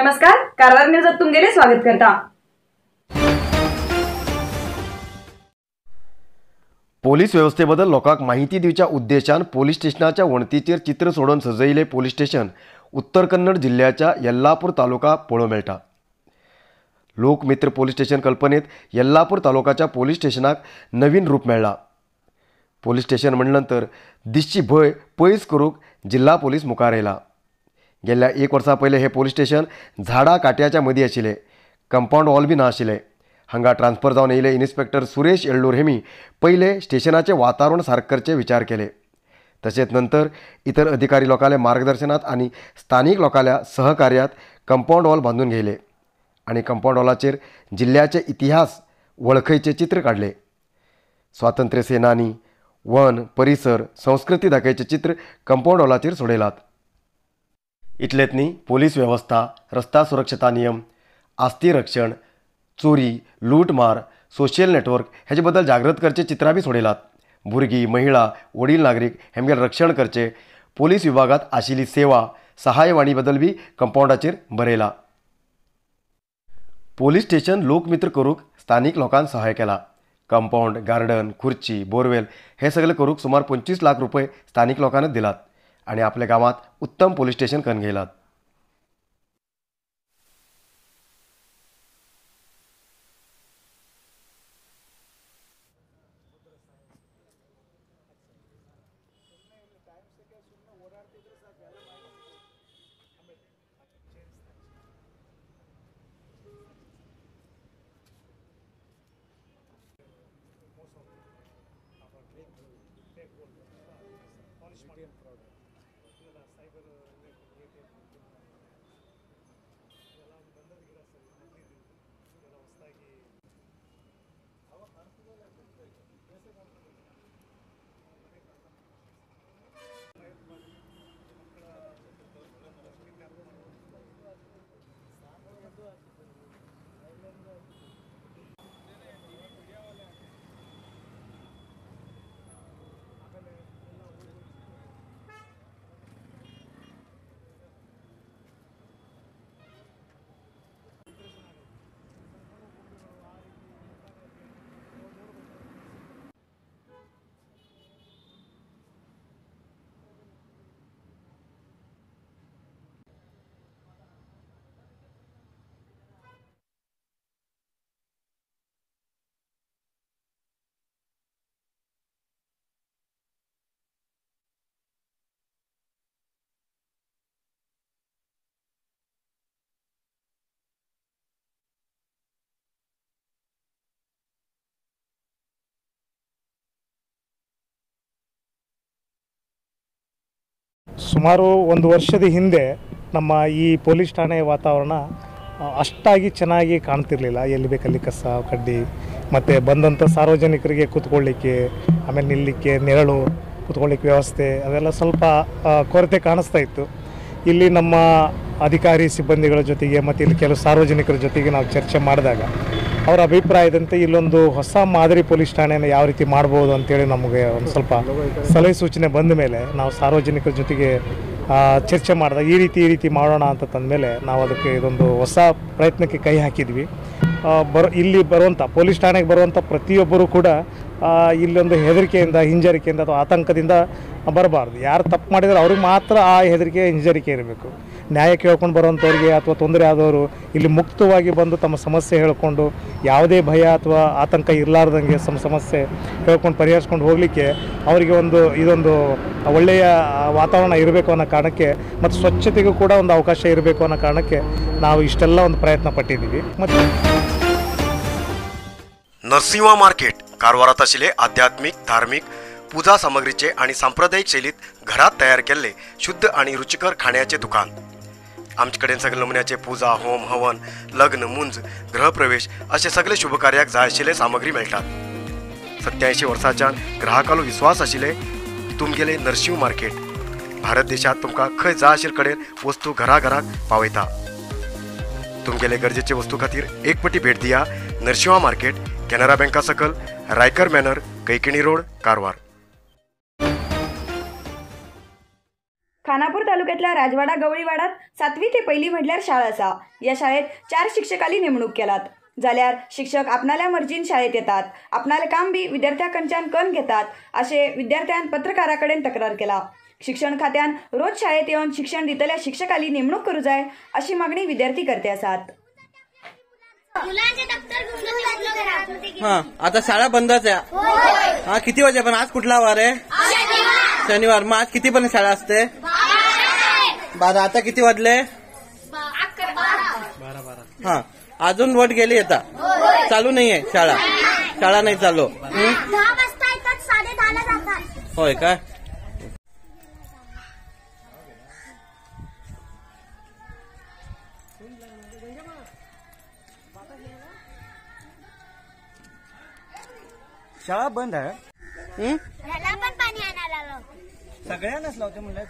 नमस्कार, कारवार न्यूजात तुमगेले स्वागत करता। पोलीस व्यवस्थेबद्दल लोकांक माहिती दिवच्या उद्देशान पोलीस स्टेशनाच्या वणतीचेर चित्र सोडून सजयिल्लें पोलीस स्टेशन उत्तर कन्नड जिल्ल्याच्या येल्लापूर तालुका पळोवंक मेळटा। लोकमित्र पोलीस स्टेशन कल्पनेत येल्लापूर तालुकाच्या पोलीस स्टेशनाक नवीन रूप मेळ्ळा। पोलीस स्टेशन म्हणल्यानंतर दिसची भंय पयस करूंक जिल्हा पोलीस मुखार आयला। गेल्या एक वर्सा पयलें हें पोलीस स्टेशन झाडां काट्याच्या मदीं आशिल्लें, कंपावंड वॉल बी ना आशिल्लें। हांगा ट्रान्सफर जावन येयले इन्स्पेक्टर सुरेश येळ्ळूर हेमी पयले स्टेशनाचें वातावरण सारकें करचें विचार केले। तशेंच नंतर इतर अधिकारी लोकांल्या मार्गदर्शनात आनी स्थानीक लोकांल्या सहकार्यात कंपावंड वॉल बांदून घेयले आनी कंपावंड वॉलाचेर जिल्ल्याचे इतिहास वळखयचे चित्र काडले। स्वातंत्र्य सेनानी, वन, परिसर, संस्कृती दाखयचे चित्र कंपावंड वॉलाचेर सोडयलात। इतलेंच न्ही, पोलीस वेवस्था, रस्ता सुरक्षता नियम, आस्ती रक्षण, चोरी, लूटमार, सोशल नेटवर्क हेजे बद्दल जागृत करचे चित्रां बी सोडयलात। भुरगीं, महिला, वडील नागरीक हेमगेर रक्षण करचे पोलीस विभागांत आशिल्ली सेवा सहायवाणी बद्दल बी कंपावंडाचेर बरयला। पोलीस स्टेशन लोकमित्र करूंक स्थानीक लोकांक सहाय केला। कंपावंड, गार्डन, खुर्ची, बोरवेल हे सगळे करूंक सुमार 25 लाख रुपये स्थानीक लोकांनाच दिलात आणि आपल्या गावात उत्तम पोलीस स्टेशन करून घेयलात। ಸುಮಾರು ಒಂದು ವರ್ಷದ ಹಿಂದೆ ನಮ್ಮ ಈ ಪೊಲೀಸ್ ಠಾಣೆಯ ವಾತಾವರಣ ಅಷ್ಟಾಗಿ ಚೆನ್ನಾಗಿ ಕಾಣ್ತಿರಲಿಲ್ಲ. ಎಲ್ಲಿ ಬೇಕಲ್ಲಿ ಕಸ ಕಡ್ಡಿ, ಮತ್ತು ಬಂದಂಥ ಸಾರ್ವಜನಿಕರಿಗೆ ಕೂತ್ಕೊಳ್ಳಿಕ್ಕೆ, ಆಮೇಲೆ ನಿಲ್ಲಲಿಕ್ಕೆ ನೆರಳು, ಕೂತ್ಕೊಳ್ಳಿಕ್ಕೆ ವ್ಯವಸ್ಥೆ ಅದೆಲ್ಲ ಸ್ವಲ್ಪ ಕೊರತೆ ಕಾಣಿಸ್ತಾ ಇತ್ತು. ಇಲ್ಲಿ ನಮ್ಮ ಅಧಿಕಾರಿ ಸಿಬ್ಬಂದಿಗಳ ಜೊತೆಗೆ ಮತ್ತು ಇಲ್ಲಿ ಕೆಲವು ಸಾರ್ವಜನಿಕರ ಜೊತೆಗೆ ನಾವು ಚರ್ಚೆ ಮಾಡಿದಾಗ ಅವರ ಅಭಿಪ್ರಾಯದಂತೆ ಇಲ್ಲೊಂದು ಹೊಸ ಮಾದರಿ ಪೊಲೀಸ್ ಠಾಣೆಯನ್ನು ಯಾವ ರೀತಿ ಮಾಡ್ಬೋದು ಅಂತೇಳಿ ನಮಗೆ ಒಂದು ಸ್ವಲ್ಪ ಸಲಹೆ ಸೂಚನೆ ಬಂದ ಮೇಲೆ ನಾವು ಸಾರ್ವಜನಿಕರ ಜೊತೆಗೆ ಚರ್ಚೆ ಮಾಡಿದಾಗ ಈ ರೀತಿ ಮಾಡೋಣ ಅಂತ ತಂದಮೇಲೆ ನಾವು ಅದಕ್ಕೆ ಇದೊಂದು ಹೊಸ ಪ್ರಯತ್ನಕ್ಕೆ ಕೈ ಹಾಕಿದ್ವಿ. ಇಲ್ಲಿ ಬರುವಂಥ ಪೊಲೀಸ್ ಠಾಣೆಗೆ ಬರುವಂಥ ಪ್ರತಿಯೊಬ್ಬರೂ ಕೂಡ ಇಲ್ಲೊಂದು ಹೆದರಿಕೆಯಿಂದ, ಹಿಂಜರಿಕೆಯಿಂದ ಅಥವಾ ಆತಂಕದಿಂದ ಬರಬಾರ್ದು. ಯಾರು ತಪ್ಪು ಮಾಡಿದರೆ ಅವ್ರಿಗೆ ಮಾತ್ರ ಆ ಹೆದರಿಕೆ, ಹಿಂಜರಿಕೆ ಇರಬೇಕು. ನ್ಯಾಯ ಕೇಳ್ಕೊಂಡು ಬರುವಂಥವ್ರಿಗೆ ಅಥವಾ ತೊಂದರೆ ಆದವರು ಇಲ್ಲಿ ಮುಕ್ತವಾಗಿ ಬಂದು ತಮ್ಮ ಸಮಸ್ಯೆ ಹೇಳಿಕೊಂಡು ಯಾವುದೇ ಭಯ ಅಥವಾ ಆತಂಕ ಇರಲಾರ್ದಂಗೆ ತಮ್ಮ ಸಮಸ್ಯೆ ಹೇಳ್ಕೊಂಡು ಪರಿಹರಿಸ್ಕೊಂಡು ಹೋಗಲಿಕ್ಕೆ ಅವರಿಗೆ ಒಂದು ಇದೊಂದು ಒಳ್ಳೆಯ ವಾತಾವರಣ ಇರಬೇಕು ಅನ್ನೋ ಕಾರಣಕ್ಕೆ ಮತ್ತು ಸ್ವಚ್ಛತೆಗೂ ಕೂಡ ಒಂದು ಅವಕಾಶ ಇರಬೇಕು ಅನ್ನೋ ಕಾರಣಕ್ಕೆ ನಾವು ಇಷ್ಟೆಲ್ಲ ಒಂದು ಪ್ರಯತ್ನ ಪಟ್ಟಿದ್ದೀವಿ. ಮತ್ತು नरसिंहा मार्केट कारवारात आशिल्ले आध्यात्मिक, धार्मिक पूजा सामग्रीचे आणि सांप्रदायिक शैलीत घरात तयार केल्ले शुद्ध आणि रुचिकर खाण्याचे दुकान। आमचे कडेन सगळे नमुन्याचे पूजा, होम, हवन, लग्न, मुंज, गृहप्रवेश असे सगळे शुभकार्याक जाय आशिल्ले सामग्री मेळटात। 87 वर्सांच्यान ग्राहकालो विश्वास आशिल्ले तुमगेले नरसिंह मार्केट भारत देशात तुमकां खंय जाय आशिल्ले कडेन वस्तू घरा घराक पावयता। तुमगेले गरजेचे वस्तू खातीर एक पटी भेट दिया नरसिंहा मार्केट, केनरा बँका सकल, रायकर मॅनर, कैकिणी रोड, कारवार। खानापूर तालुक्यातल्या राजवाडा गवळीवाडात 7वी ते 1ली म्हटल्यार शाळा आसा. या शाळेत 4 शिक्षकांनी नेमणूक केलात, जाल्यार शिक्षक आपणाल्या मर्जीन शाळेत येतात, आपणाले काम बी विद्यार्थ्यांकडच्यान करून घेतात अशें विद्यार्थ्यान पत्रकारा कडेन तक्रार केला. शिक्षण खात्यान रोज शाळेत येवन शिक्षण दितल्या शिक्षकांनी नेमणूक करू जाय अशी मागणी विद्यार्थी करते आसात. हा, आता शाळा बंदच आहे. हा, किती वाजेपर्यंत? आज कुठला वार आहे? शनिवार. मग आज किती पर्यंत शाळा असते? 12. आता किती वाजले? 12. हा, अजून वट गेली आता चालू नाहीये शाळा. शाळा नाही चालू. 10 वाजता येतात, 10:30 जातात. होय काय? शाळा बंद आहे. पण पाणी आणायला सगळ्यांनाच लावते म्हणलं.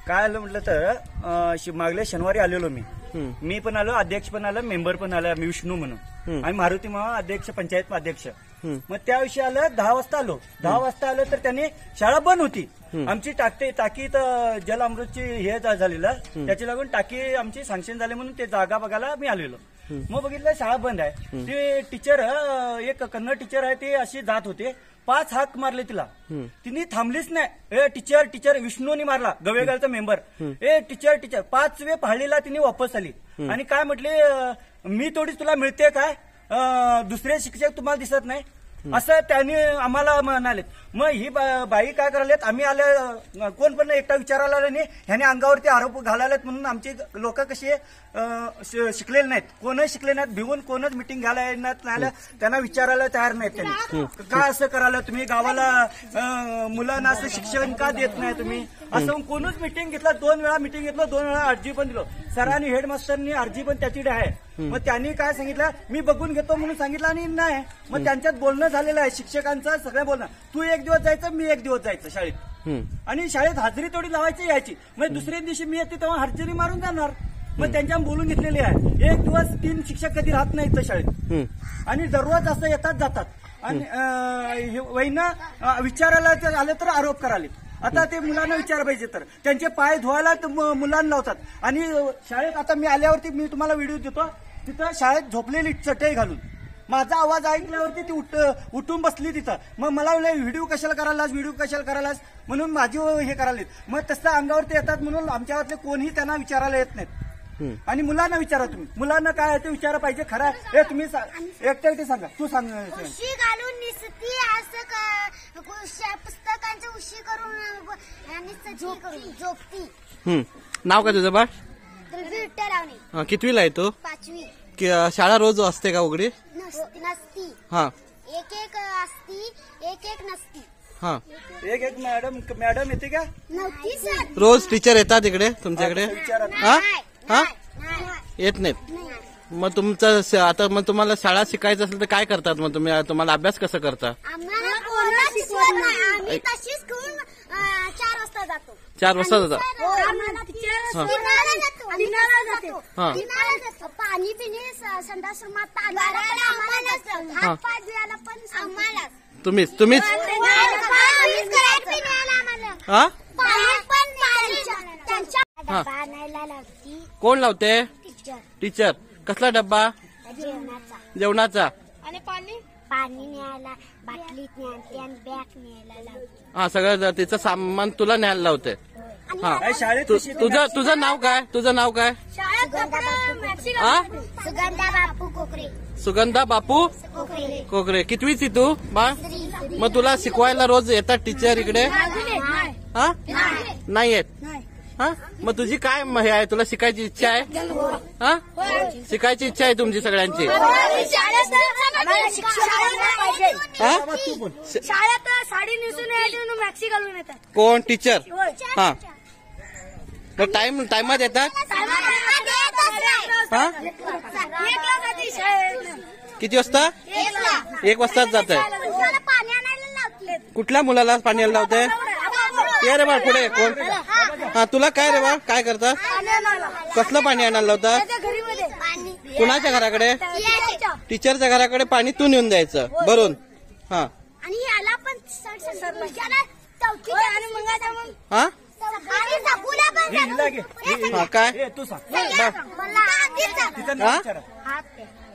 काय आलं म्हटलं तर मागल्या शनिवारी आलेलो मी. मी पण आलो, अध्यक्ष पण आलं, मेंबर पण आला, मी विष्णू म्हणून, आणि मारुती मामा अध्यक्ष, पंचायत अध्यक्ष. मग त्या दिवशी आलं 10 वाजता आलो. 10 वाजता आलं तर त्यांनी शाळा बंद होती. आमची टाकीत जल अमृतची हे झालेलं, त्याची लागून टाकी आमची सँक्शन झाली म्हणून ते जागा बघायला मी आलेलो. मग बघितलं शाळा बंद आहे. ते टीचर, एक कन्नड टीचर आहे, ते अशी जात होते, 5 हाक मारले तिला, तिने थांबलीच नाही. ए टीचर टीचर, विष्णूनी मारला, गवेगालचा मेंबर. ए टीचर टीचर, 5 वे पहाडीला तिने वापस आली आणि काय म्हटले, मी थोडीच तुला मिळते काय, दुसरे शिक्षक तुम्हाला दिसत नाही, असं त्यांनी आम्हाला म्हणाले. मग ही बाई काय करायला, आम्ही आले, कोण पण एकटा विचारायला आलं नाही, ह्याने अंगावरती आरोप घालायलात म्हणून आमचे लोक कसे शिकलेले नाहीत, कोणच शिकले नाहीत, भिवून कोणच मिटिंग घ्यायला येणार नाही, त्यांना विचारायला तयार नाहीत. त्यांनी का असं करायला तुम्ही, गावाला मुलांना असं शिक्षण का देत नाही तुम्ही, असं कोणच मिटिंग घेतला. 2 वेळा मिटिंग घेतलं, 2 वेळा अर्जी पण दिलो. सरांनी, हेडमास्टरनी अर्जी पण त्याची आहे. मग त्यांनी काय सांगितलं, मी बघून घेतो म्हणून सांगितलं आणि नाही. मग त्यांच्यात बोलणं झालेलं आहे, शिक्षकांचं सगळं बोलणं, तू एक दिवस जायचं, मी एक दिवस जायचं शाळेत, आणि शाळेत हजेरी थोडी लावायची यायची. मग दुसऱ्या दिवशी मी येते तेव्हा हजेरी मारून जाणार. मग त्यांच्या बोलून घेतलेली आहे. एक दिवस 3 शिक्षक कधी राहत नाही इथं शाळेत, आणि दररोज असं येतात जातात. आणि वहिना विचारायला आले तर आरोप कराले. आता ते मुलांना विचार पाहिजे तर त्यांचे पाय धुवायला मुलांना लावतात. आणि शाळेत आता मी आल्यावरती मी तुम्हाला व्हिडिओ देतो, तिथं शाळेत झोपलेली चटई घालून, माझा आवाज ऐकल्यावरती ती उठून बसली तिथं. मग मला व्हिडिओ कशाला करायलास, व्हिडिओ कशाला करायलास म्हणून माझी हे करायला. मग तसं अंगावरती येतात म्हणून आमच्यातले कोणीही त्यांना विचारायला येत नाहीत. आणि मुलांना विचारा तुम्ही, मुलांना काय आहे ते विचारा पाहिजे. खरं आहे तुम्ही एकट्या एकटे सांगा, तू सांग. उशी घालून निसती असं पुस्तकांची उशी करून झोपती. नाव काय तुझं बा? कितवीला आहे तू? 5वी. शाळा रोज असते का उघडी? नसती. हा, एक एक असती, एक एक नसती. हा, एक एक मॅडम मॅडम येते का? नव्हती सर. रोज टीचर येतात इकडे तुमच्याकडे? हा हा, येत नाहीत. मग तुमचं आता मग तुम्हाला शाळा शिकायचं असेल तर काय करतात मग तुम्ही? तुम्हाला अभ्यास कसं करता? आम्हाला कोणच शिकवत नाही, आम्ही तशीच घेऊन 4 वाजता जातो. 4 वाजता जाता? पाणी पिणे, संडास रूमात पाणी आम्हालाच, हात पाय धुवायला पण आम्हालाच. तुम्हीच तुम्हीच कोण लावते? टीचर. कसला डब्बा? जेवणाचा. आणि पाणी पाणी न्यायला, बाटलीत न्यायला आणि बॅग न्यायला लावते. हा, सगळं तिचं सामान तुला न्यायला लावते. हा, तुझं तुझं नाव काय? तुझं नाव काय? सुगंधा बापू कोकरे. सुगंधा बापू कोकरे. कितवीची तू बा? मग तुला शिकवायला रोज येतात टीचर इकडे? हा, नाही येत. हा, मग तुझी काय हे आहे, तुला शिकायची इच्छा आहे? हा, शिकायची इच्छा आहे तुमची सगळ्यांची? साडी नेसून मॅक्सी घालून येतात. कोण टीचर? हा, मग टाइम टाइमात येतात? हा, किती वाजता? 1 वाजताच जात आहे. कुठल्या मुलाला पाणी लावते? ये रे बा पुढे. कोण? हा, तुला काय रे बा, काय करतात? कसलं पाणी आणायला लावतात? कुणाच्या घराकडे? टीचरच्या घराकडे पाणी तू नेऊन द्यायचं भरून. हा, आणि याला पण हा, काय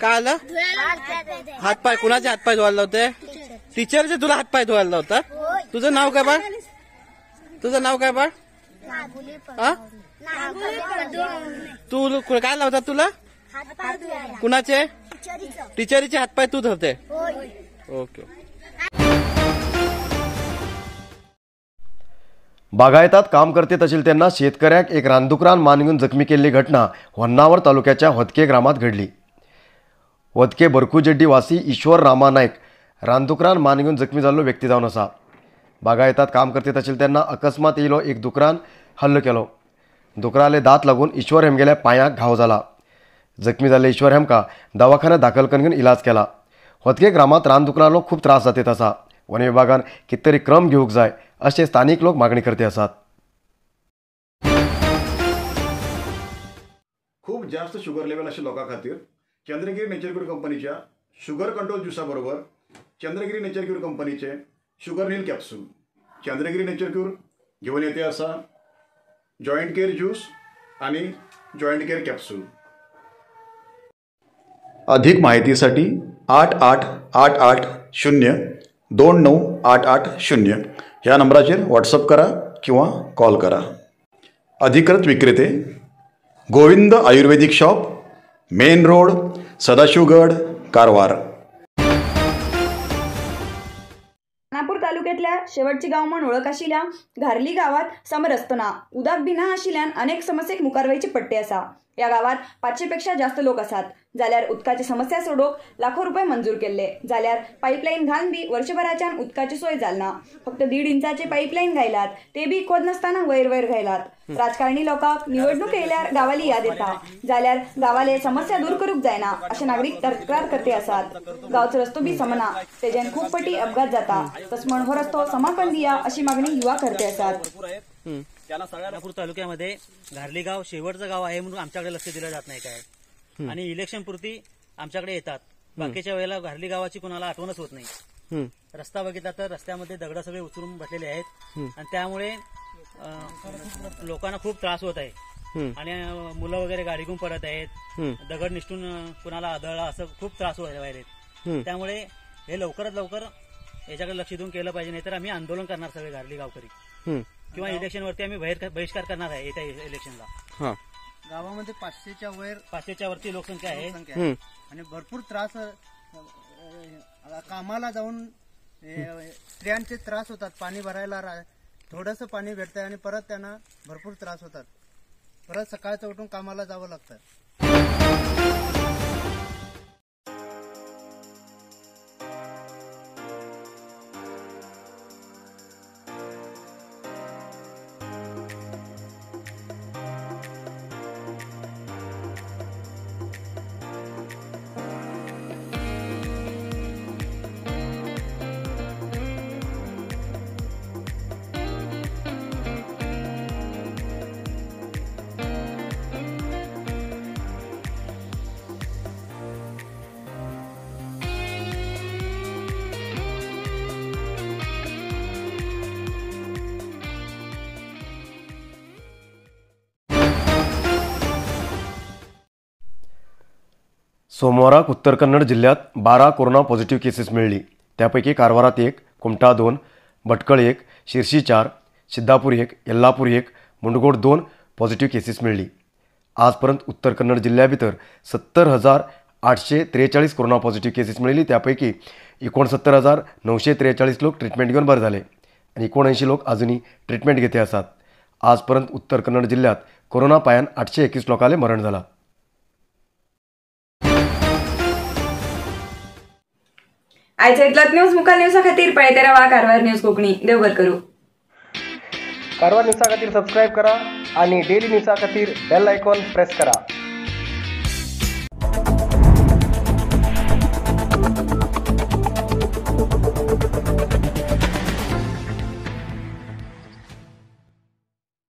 काय आलं? हातपाय कुणाचे हातपाय धुवायला लावते? टीचरचे तुला हातपाय धुवायला लावतात? तुझं नाव काय बाळ? तुझं नाव काय बाळ? तू काय लावतात तुला? कुणाचे? टीचरीचे हातपाय तू धरते? ओके. बागायतात काम करते तशील त्यांना शेतकऱ्याक एक रानदुकरान मान घेऊन जखमी केल्ली घटना होन्नावर तालुक्याच्या होदके ग्रामात घडली. होदके बरकुजेड्डी वासी ईश्वर रामा नाईक रानदुकरान मान घेऊन जखमी जाल्लो व्यक्ती जावन आसा. बागायतात काम करते तशील त्यांना अकस्मात येयलो एक दुकरान हल्लो केलो. दुकराले दात लागून ईश्वर हेमगेल्या पांयाक घाव जाला. जखमी जाल्ले ईश्वर हेमका दवाखान्यात दाखल करून इलाज केला. होदके ग्रामात रानदुकरालो खूब त्रास जातेत आसा. वन विभागान कितें तरी क्रम घेवंक जाय अशें स्थानीक लोक मागणी करते आसात. खूब जास्त शुगर लेवल आशिल्ल्या लोकां खातीर चंद्रगिरी नेचर क्यूर कंपनीच्या शुगर कंट्रोल ज्युसा बरोबर चंद्रगिरी नेचर क्यूर कंपनीचे sugar nil capsule. Chandragiri nature cure घेवन येते आसा जॉयंट केअर ज्यूस आणि जॉयंट केअर कॅप्सूल. अधिक माहितीसाठी 8 8 8 8 0 2 9 8 8 0 ह्या नंबराचेर व्हॉट्सअप करा किंवा कॉल करा. अधिकृत विक्रेते Govind Ayurvedic shop, main road, Sadashivgad, Karwar. Khanapur तालुक्यातल्या शेवटची गाव म्हण ओळख आशिल्ल्या घारली गावात समरस्तो ना, उदक बी ना आशिल्ल्यान अनेक समस्येक मुखार वयची पडटे आसा. या गावात 500 पेक्षा जास्त लोक आसात. जाल्यार उदकाची समस्या सोडोवंक लाखो रुपये मंजूर केल्ले. जाल्यार पाईपलाईन घालून बी वर्षभराच्यान उदकाची सोय जालना. फक्त 1.5 इंचाचे पाईपलाईन घायलात, ते बी खोद नसताना वयर वयर घायलात. राजकारणी लोकांक निवडणूक येयल्यार गावाली याद येता, जाल्यार गावाले समस्या दूर करूंक जायना अशें नागरीक तक्रार करते आसात. गांवचो रस्तो बी समना, तेज्यान खूब पटी अपघात जाता. तस म्हण हो रस्तो समा करून दिया अशी मागणी युवा करते आसात. खानापूर तालुक्यामध्ये घारली गाव शेवटचं गाव आहे म्हणून आमच्याकडे लक्ष दिलं जात नाही काय, आणि इलेक्शन पुरती आमच्याकडे येतात, बाकीच्या वेळेला घारली गावाची कोणाला आठवणच होत नाही. रस्ता बघितला तर रस्त्यामध्ये दगड सगळे उचलून बसलेले आहेत आणि त्यामुळे लोकांना खूप त्रास होत आहे आणि मुलं वगैरे गाडी घेऊन पडत आहेत, दगड निष्ठून कोणाला आदळला, असं खूप त्रास व्हायला. त्यामुळे हे लवकरात लवकर याच्याकडे लक्ष देऊन केलं पाहिजे, नाहीतर आम्ही आंदोलन करणार सगळे घारली गावकरी, किंवा इलेक्शन वरती आम्ही बहिष्कार करणार आहे येत्या इलेक्शनला. गावामध्ये 500च्या वरती लोकसंख्या आहे आणि भरपूर त्रास, कामाला जाऊन स्त्रियांचे त्रास होतात, पाणी भरायला थोडंसं पाणी भेटतंय आणि परत त्यांना भरपूर त्रास होतात, परत सकाळचं उठून कामाला जावं लागतं. सोमवाराक उत्तर कन्नड जिल्ह्यात 12 कोरोना पॉझिटिव्ह केसेस मेळ्ळी. त्यापैकी कारवारात 1, कुमठा 2, भटकळ 1, शिरशी 4, सिद्धापूर 1, येल्लापूर 1, मुंडगोड 2 पॉझिटिव्ह केसेस मेळ्ळी. आजपर्यंत उत्तर कन्नड जिल्ह्या भितर 70,843 कोरोना पॉझिटिव्ह केसेस मेळ्ळी. त्यापैकी 69,943 लोक ट्रिटमेंट घेऊन बरे झाले आणि 79 लोक अजूनही ट्रिटमेंट घेते आसात. आजपर्यंत उत्तर कन्नड जिल्ह्यात कोरोना पायान 821 लोकांले मरण झाला. आयच्या इतलोच न्यूज मुखार न्यूजा खातीर पळयते रावा कारवार न्यूज कोंकणी. देवभर करू. कारवार न्यूजा खातीर सबस्क्रायब करा आणि डेली न्यूजा खातीर बेल आयकॉन प्रेस करा.